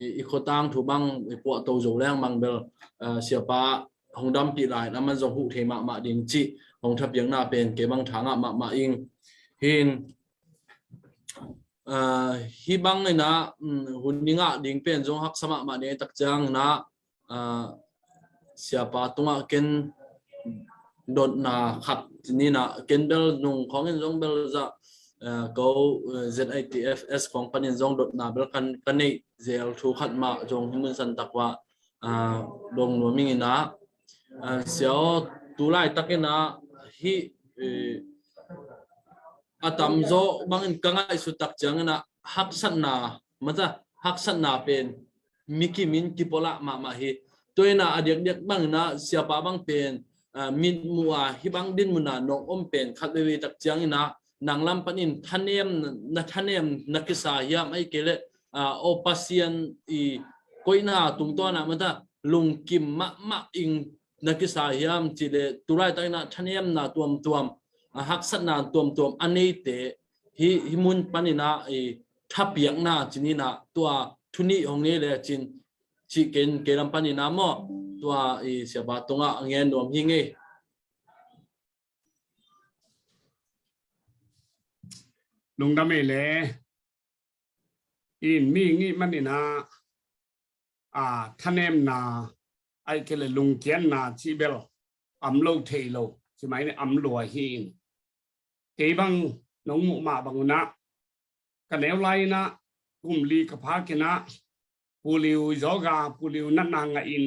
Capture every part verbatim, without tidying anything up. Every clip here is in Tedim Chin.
i, i khotang thu bang i puahto zo leng bang bel, ah, siapa hong dampih lai na man zong huh thei mahmah ding cih hong thapiakna pen kei bang thangah mahmah ing. Hin, ah, hih bang inah, um, hun i ngah ding pen zong haksa mahmah ding tak ciang inah, ah, siapa tungah ken dotna khat ninah ken bel nung khawngin zong bel zah, ah, ko, ah, Z I T F S khawng panin zong dotna bel kan, ka neih zel thu khat mah zong hi mun san tak uah, ah, dong nuam ing inah, ah, sia aw, tu laitakinah hih, eh, a tamzaw bangin ka ngaihsut tak cianginah haksatna, mata haksatna pen mikim in kipolak mahmah hi. Tua inah a diakdiak banginah siapa bang pen, ah, mitmuh a hih bang din munah nong om pen khat veivei tak cianginah nang lam panin thanem, na thanem na kisa hiam, ahih kei leh, ah, aw Pasian i koihna tungtawnah mata lungkim mahmah ing na kisa hiam cih leh tu laitakinah thanemna tuamtuam, ah, haksatna tuamtuam a neite hih, hih mun paninah i thapiakna cininah tua thu nih hong nei lecin cih ken kei lam paninah maw, tua i siapa tungah a ngen nuam hi ngei. Lungdam ei le. In mi ngih maninah, a, thanemna, ahih kei leh lungkiatna cih bel om lo thei lo, ci mai ni om lua hi in. Kei bang nong muh mah bangunah ka neu lai inah kum li ka phak inah puliu zawga puliu natna ngahin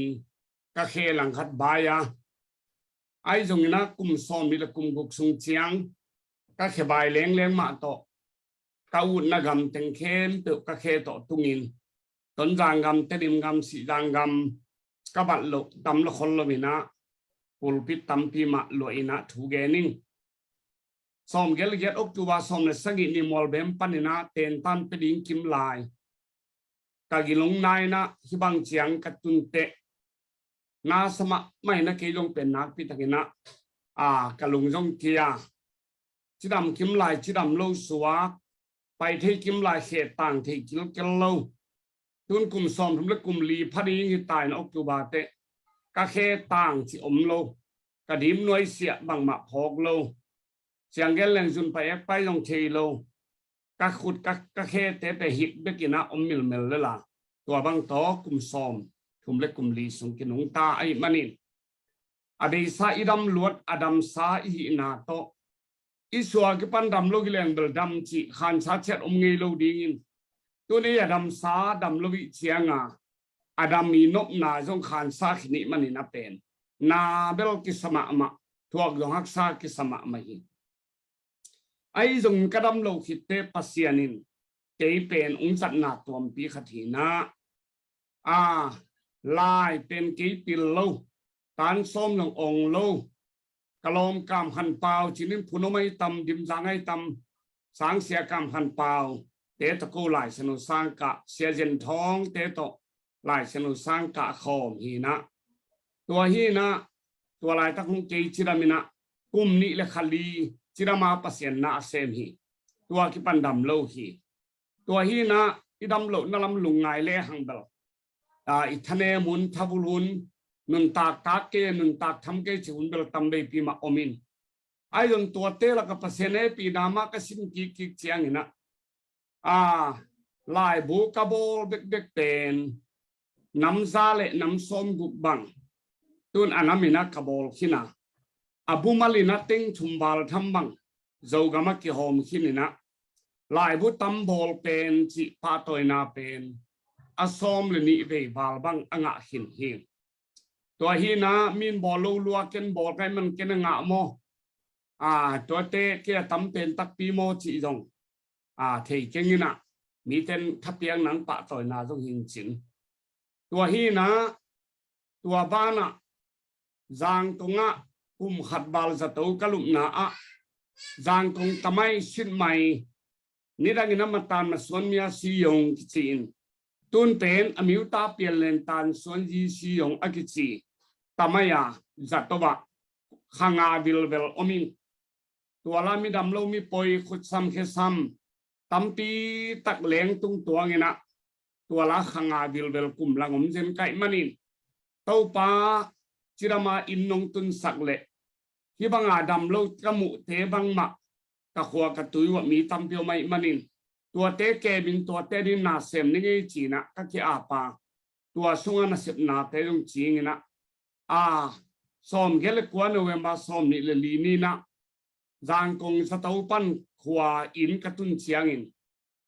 ka khe langkhat bai a, ahi zonginah kum sawm nih le kum guk sung ciang ka khe bai lengleng mah tawh ka utna gam teng khempeuh ka khe tawh tungin Tonzang gam, Tedim gam, Sihzang gam ka bat loh tam lo khol lo inah pulpit tampi mah luah inah thu gen ing. Sawm gel giat October sawm le sagih ni Mualbem paninah tentan pia ding kim lai ka gilong nainah hih bang ciang ka tunteh na sa mahmah inah kei zong pen nakpi takinah, a, ka lung zong kia, cidam kim lai cidam lo suak, pai thei kim lai khe tang thei kilkel lo. Tun kum sawm thum le kum li pha ding hi ta inah October teh ka khe tang cih om lo, ka dim nuaisiah bangmah phawk lo. Ciang gen leng zun pai ek pai zong thei lo. Ka khut ka, ka khete pen hik bekinah om milmel lela. Tua bang tawh kum sawm thum le kum li sung kinungta ahih manin a beisa i dam luat, a damsa i hihna tawh i suak i pan dam lo hi leng bel dam cih khansa ciat om ngei lo dingin tuni a damsa dam lo ih cianga a dam i nopna zong khansa khin ih manin a pen na bel kisa mahmah, thuak zong haksa kisa mahmah hi. Ahi zongin ka dam lo khitte Pasian in kei pen ung zatna tuampi khat hi inah, a, lai pen kei pil lo, tan sawm zong ong lo, ka lawm Kam Khan Pau cinin Phun Om ahi tam, Dimzang ahi tam, Sang Sia Kam Khan Pau te tawh ko Lai Sianu sang kah, Sia Zen Thawng te tawh Lai Sianu sang kah khawm hi inah. Tua hi inah, tua laitak hong kei cidam inah kum nih le kha li cidam a Pasian na a sem hi. Tua kipan dam lo hi. Tua hi inah i dam lohna lam lungngai lehang bel, a, i thanem un, thavul un, nuntak tak kei, nuntak tham kei cih hun bel tam veipi mah om in. Ahi zong tuate lakah Pasian hehpihna mah ka sim kikkik cianginah, a, laibu ka bawl bekbek pen nam za le nam sawm guk bang tun a nam inah ka bawl khin a, a bumal inah teng thum val tham bang Zogam ah kihawm khin inah laibu tam bawl pen cih pahtawina pen a sawm le nih vei val bang a ngah khin hi. Tua hi inah min bawl lo lua ken bawl kai man ken a ngah maw? A, tuate kei a tam pen takpi maw cih zong, a, thei keng inah miten thapiakna pahtawina zong hi in cin. Tua hi inah tua banah Zangkong ah kum khat val zato ka lupna ah Zangkong tamai sitmai nidangin a matan masuan mia siyong kici in tun pen a miuta pianlen tan suanzi siyong a kici tamai a zato ah kha nga vilvel om in. Tua la midam lo mipoi khutsam khesam tampi tak lengtung tuang inah tua la khanga vilvel kum lang om zen ka hih manin, Topa, cidama inn nong tunsak leh hih banga dam lo ka muhte bangmah ka khua ka tui uah mi tampi om ahih manin, tuate kemin tuate ding na sem ning ei ci-in ah ka ki-apa. Tua sungah nasepnate zong ci-in ah, a, sawmgiat le kua November sawmnih le li ni-in ah Zangkong zato pan khua inn ka tun ciangin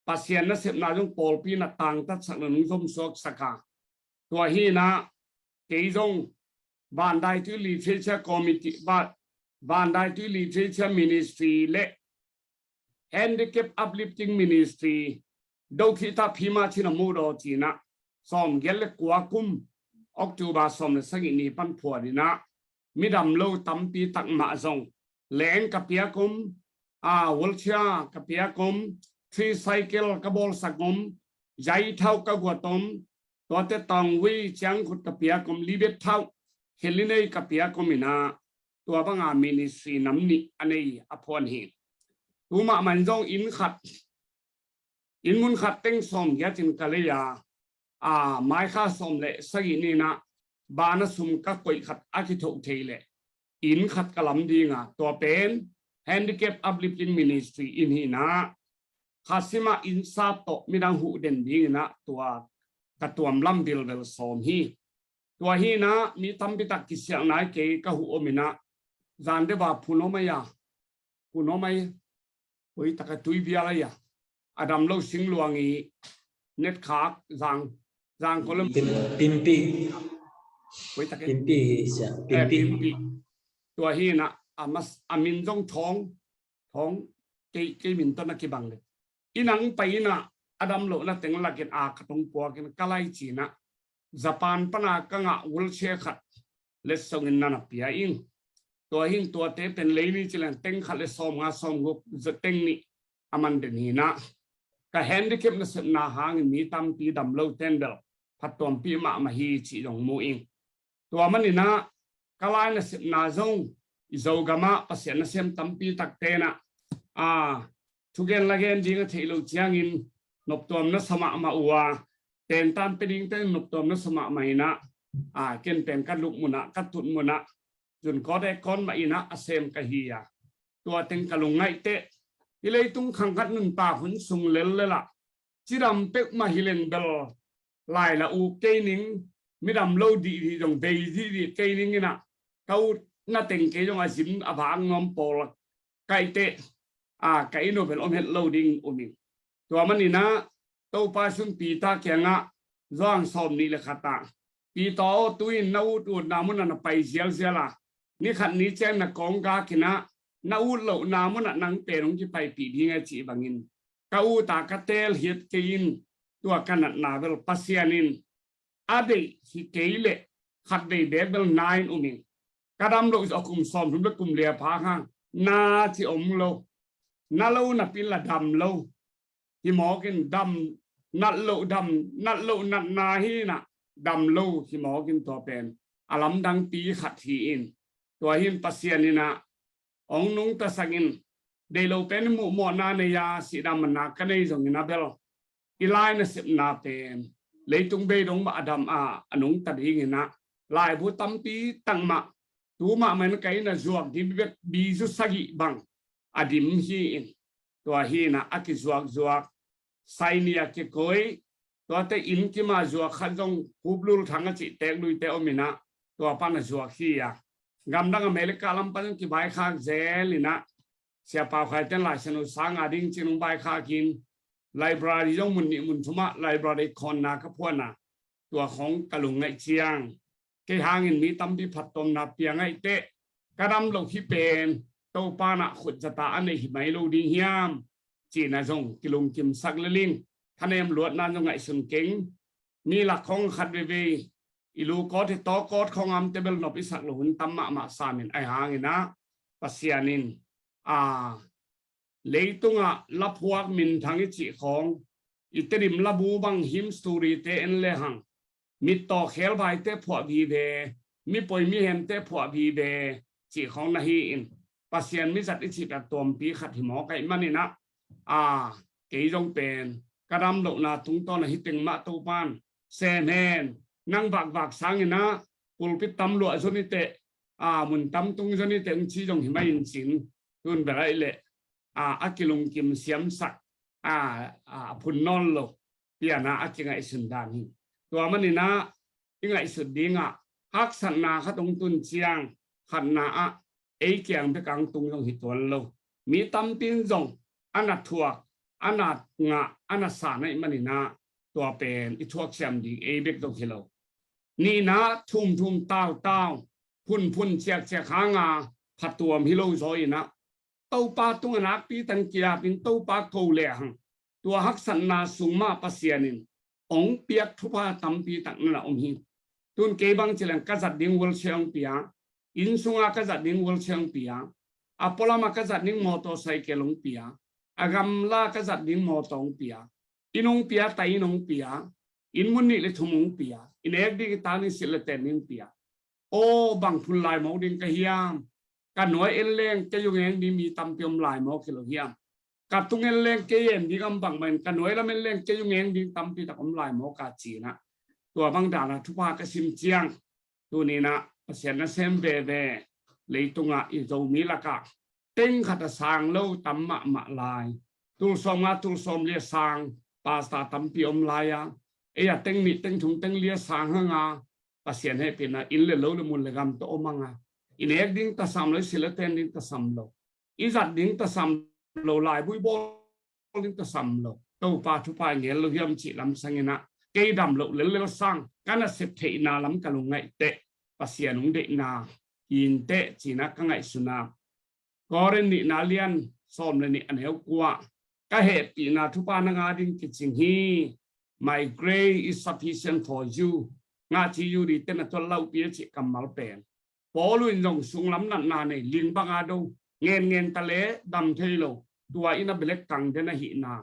Pasian nasepna zong pawlpi in ah tangtatsak lo nung zomsuaksak a. Tua hi-in ah kei zong Vandaitui Literature Committee, Va-, Vandaitui Literature Ministry le Handicap Uplifting Ministry, do khita phima cina mudaw ci-in ah, sawmgiat le kua kum October sawm le sagih ni pan phuat in ah, midam lo tampi tak mah zong, leng ka piak om, a, wheelchair ka piak om, tricycle ka bawlsak om, zaithau ka guat om, tuate tawngvui ciangkhut ka piak om, libet thau, khelinei ka piak om in ah, tua banga ministry nam nih a nei a phuan hi. Tu mahmah in zong inn khat, inn mun khat teng sawmgiat in ka lei a, a, mai kha sawm le sagih ni-in ah bana sum ka koih khat a kithoh thei leh inn khat ka lam ding a, tua pen Handicap Uplifting Ministry inn hi-in ah, kha sima inn sap tawh midang huh den ding in ah tua ka tuam lam vilvel sawm hi. Tua hi-in ah mi tampi tak kisialna hi kei ka huh om in ah, zan deuh a phun om ai a, phun om ai, hoih tak a tui bial ai a, a dam lo singluang i netkhak zang, zang ko lem. Pim-, pimpi. Hoih tak e. Pimpi hi sia, eh, pimpi. Pimpi. Tua hi-in ah, a mas-, a min zong Thawng, Thawng, kei, kei min tawh na kibang le. Inn ah pai in ah, a dam lohna teng lakin a ka tong puak in ka lai ci-in ah, Japan pan a ka ngah wheelchair khat letsong in na na pia ing. Tua hi-in tuate pen lei ni ci leng teng khat le sawmnga sawmguk za teng nih a man den hi-in ah, ka handicap nasepna hangin mi tampi dam lo ten bel phattuampi mahmah hi cih zong mu ing. Tua manin ah ka lai nasepna zong i Zogam ah Pasian nasem tampi takte in ah, a, thugen lagen ding a theih loh ciangin noptuam na sa mahmah uh a, tentan pia dingte noptuam na sa mahmah in ah, a, ken pen ka luk mun ah, ka tut mun ah, zun kawt ek kawt mah in ah a sem ka hi a. Tua teng ka lungngaih teh, hih leitung khang khat nuntak hun sung lellel ah, cidam peuhmah hi leng bel lai la uk kei ning, midam lo dihdih zong bei dihdih kei ning in ah, ka utna teng kei zong a zim a vak nuam pawl ka hih teh, a, ka inn uh pen om het lo ding um ing. Tua manin ah Topa sung Peter kiangah, Johan sawmnih le khat ah, Peter aw, tu-in na ututna mun ah na pai zialzial a, ni khat ni ciang na kawng gak in ah, na ut lohna mun ah nang pen hong kipaipih ding a cih bangin, ka ut a ka teel hiat kei in, tua ka natna bel Pasian in a deih hi kei leh khatvei beek bel na in um ing. Ka dam loh zawh kum sawmthum le kum li a phak hang, na ci om lo. Na lo napi in la dam lo. Hi mawk in dam, nat loh dam, nat loh natna hi in ah, dam lo hi mawk in tua pen a lamdangpi khat hi in. Tua hi in Pasian in ah hong nungtasak in, deih lo pen in muhmawhna nei a, sihna manna ka nei zongin a bel, i lai nasepna pen leitung bei dong mah a dam a, a nungta ding in ah, laibu tampi tak mah, tu mahmah in ka inn ah zuak ding bek bizu sagih bang a dim hi in. Tua hi in ah a kizuakzuak, sai ni a kikoih, tuate inn kim a zuak khat zong Huplul Thang a cih Teek Lui te om in ah, tua pan a zuak hi a. Gamdang America lam pan zong kivaikhak zel in ah, Sia Pau Khai ten Lai Siangtho sang a ding ci-in hong vaikhak in, library zong mun nih mun thum ah library khawnna ka phuan a, tua khawng ka lungngaih ciang, kei hangin mi tampi phattuamna pia ngaih teh, ka dam loh hi pen Topa in ah khut zata a neih hi mai lo ding hiam, ci-in ah zong kilungkimsak lel ing. Thanem luatna zong ngaihsun keng. Mi lak khawng khat veivei i lu kawt hi, taw kawt khawng amte bel nop i sak loh hun tam mahmah sam in, ahi hangin ah Pasian in, a, leitungah laphuak minthang i cih khawng, i Tedim labu bang hymn story te en lehang, mittaw kheelbaite phuah vive, mipoi mihemte phuah vive cih khawng na hi in, Pasian mizat i cih phattuampi khat hi mawk ahih manin ah, a, kei zong pen ka dam lohna tungtawn a hi teng mah Topan sem hen, nang vakvak sangin ah pulpit tam luah zaw ni teh, a mun tam tung zaw ni teh hong ci zong hi mah in cin, tun bel ahih leh a, a kilungkim siamsak, a, a phun nawn lo pian a a kingaihsun dan hi. Tua manin ah i ngaihsut dingah haksatna khat hong tun ciang, khatna ah ei kiang bek a hong tung zong hi tuan lo. Mi tampi in zong a na thuak, a na ngah, a na san ahih manin ah tua pen i thuaksiam ding ei bek zong hi lo. Nihna, thumthum tautau, phunphun ciakciak hanga phatuam hi lo zaw in ah Topa tungah nakpi tak kiapin Topa ko lehang, tua haksatna sung mah Pasian in hong piak thupha tampi tak na na om hi. Tun kei bang ci leng ka zat ding wheelchair hong pia, inn sunga ka zat ding wheelchair hong pia, a pualamah ka zat ding motorcycle hong pia, a gamla ka zat ding mawtaw hong pia, inn hong pia, tai inn hong pia, inn mun nih le thum hong pia, i nek ding i tak ding silh le ten ding hong pia. Aw, bang phun laimawk ding ka hiam? Ka nuai en leng kei uh ngeng ding mi tampi om laimawk hi lo hiam? Ka tung en leng kei en ding om bangmah in, ka nuai lam en leng kei uh ngeng ding tampi tak om laimawk a ci-in ah, tua bang dan a thupha ka sim ciang, tuni in ah Pasian nasem veve, leitungah i Zomi lakah teng khat a sang lo tam mahmah lai. Tul sawmnga, tul sawmli a sang pastor tampi om lai a, ei a teng nih, teng thum, teng li a sang hanga Pasian hehpihna in le lo le mun le gam tawh om hanga, i nek ding tasam lo, i silh le ten ding tasam lo, i zat ding tasam lo, laibu i bawl ding tasam lo, Topa thupha i ngel lo hiam cih lam sangin ah, kei dam loh lellel sang ka nasep theihna lam ka lungngaih teh Pasian hong deihna hi inteh ci-in ah ka ngaihsun a. Korin nihna lian sawm le nih a neu kua, ka hehpihna thupha nang a ding kicing hi. My grace is sufficient for you. Ngah ci, U D te na tuat laupi a cih kammal pen Paul in zong sunglam natna nei, ling bang a do, ngenngen ta le dam thei lo, tua in a belek kang den ahihna.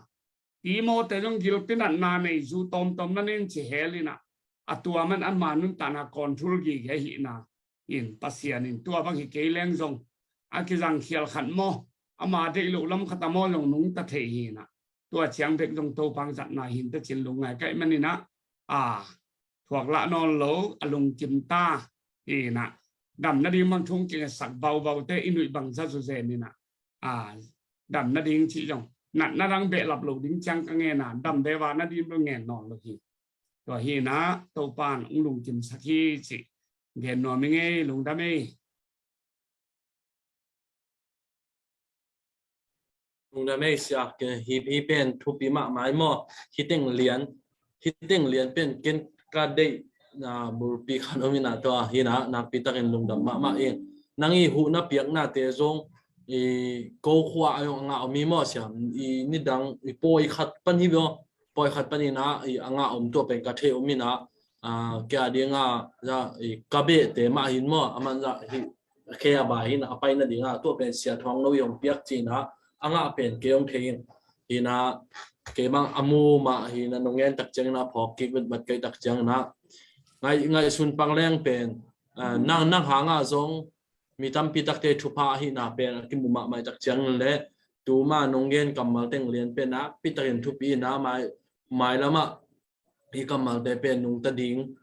Timote zong gilpi natna nei, zu tawmtawm na nei in ci hel in ah, a tua man ama nuntakna control gige ahihna. In Pasian in tua bang hi kei leng zong a kizang khial khat maw, ama deih loh lam khat a maw zong nungta thei hi in ah, tua ciang bek zong Topa hong zatna hi inteh ci-in lungngai ka hih manin ah, a thuak lah nawn lo, a lungkim ta hi in ah, dam nading bang thu hong kingetsak baubau te i nuih bang za zawzen in ah, a dam nading cih zong natna dang behlap lo ding ciang ka ngen a, dam veve nading bel ngen nawn lo hi. Tua hi in ah Topa in hong lungkimsak hi cih gen nuam ing ei. Lungdam ei. Lungdam ei sia, hi, hi pen thupi mahmah ei maw. Hi teng lian, hi teng lian pen ken ka deih, a, bulpi khat om in ah, tua hi in ah nakpi takin lungdam mahmah ing. Nang i huhna piaknate zong i ko khua a zong a ngah om hi maw sia. I nidang i pawi khat pan hi maw, pawi khat pan in ah i a ngah om, tua pen ka thei om in ah, a, kei a ding a, za, i ka behte mah hi in maw, a man za hi, kei a bai hi in ah, a pai nading a, tua pen Sia Thawng No i hong piak ci in ah, a ngah pen kei hong thei in. Hi in ah, kei bang a mu mah hi in ah, nong ngen tak ciangin ah, phawk kik vetvet kei tak ciangin ah, ngai, ngaihsun pang leng pen, a, nang, nang hang a zong mi tampi takte thupha ahihna pen a kimu mahmah tak ciangin le, tuma nong gen kammal teng lian pen nakpi takin thupi in ah, mai, mailam ah i kammalte pen nungta ding,